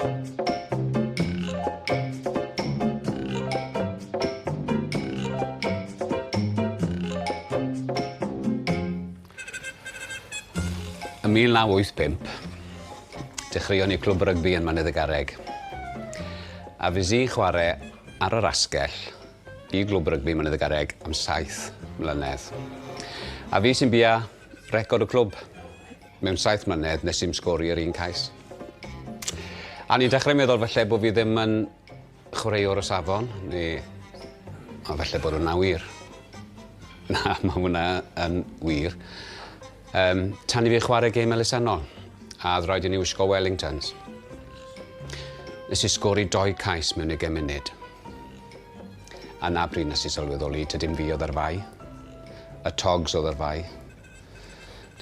Ym 1985, dechreuon ni clwb rygbi yn Mynydd y Garreg. A fes i'n chwarae ar yr asgell i glwb rygbi Mynydd y Garreg am 7 mlynedd. A fi sy'n bia record y clwb. Mewn 7 mlynedd nes i'm sgori yr un cais. A ni'n dechrau meddwl falle bod fi ddim yn chwaraewr o safon, neu o falle bod hwnna wir. Na, mae hwnna yn wir. Tan i fi chwarae gêm elusennol, a oedd rhaid i ni wisgo Wellingtons. Nes i sgori doi cais mewn 20 munud. A na pryd nes i sylweddoli, tydym fi oedd ar fai. Y togs oedd ar fai.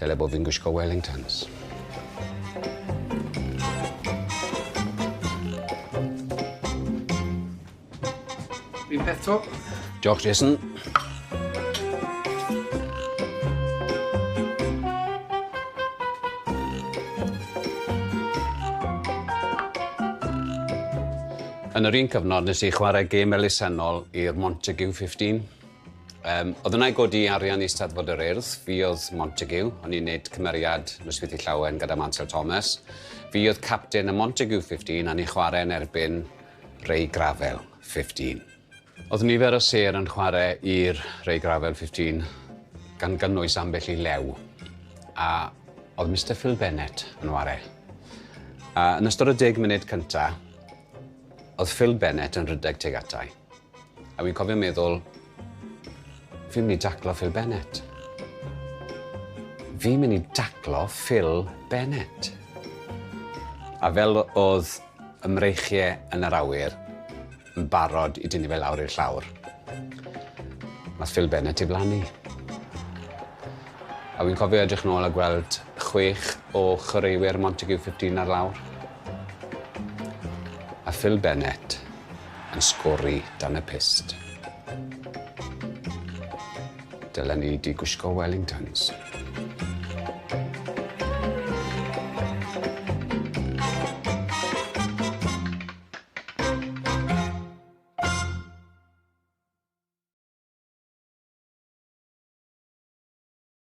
Dyle bod fi'n gwisgo Wellingtons. Un peth to. Diolch, Jason. Yn yr un cyfnod nes i chwarae gêm elusennol i'r Montague 15. Oedd yna i godi arian i Steddfod yr Urdd. Fi oedd Montague, o'n i'n neud cymeriad Nosweithi Llawen gyda Mansel Thomas. Fi oedd captain y Montague 15 a ni'n chwarae yn erbyn Ray Gravel 15. Oedd nifer o sêr yn chwarae i'r Ray Gravel 15 gan gynnwys ambell i lew. A oedd Mr Phil Bennett yn ware. A yn ystod y 10 munud cynta, oedd Phil Bennett yn rhedeg tuag atai. A fi'n cofio meddwl, fi'n mynd i daclo Phil Bennett. Fi'n mynd i daclo Phil Bennett. A fel oedd y mreichiau yn yr awyr yn barod i dynnu fe lawr i'r llawr, nath Phil Bennett i blannu. A fi'n cofio edrych nôl a gweld chwech o chwaraewyr Montague 15 ar lawr. A Phil Bennett yn sgori dan y pyst. Dylen ni di gwisgo Wellingtons.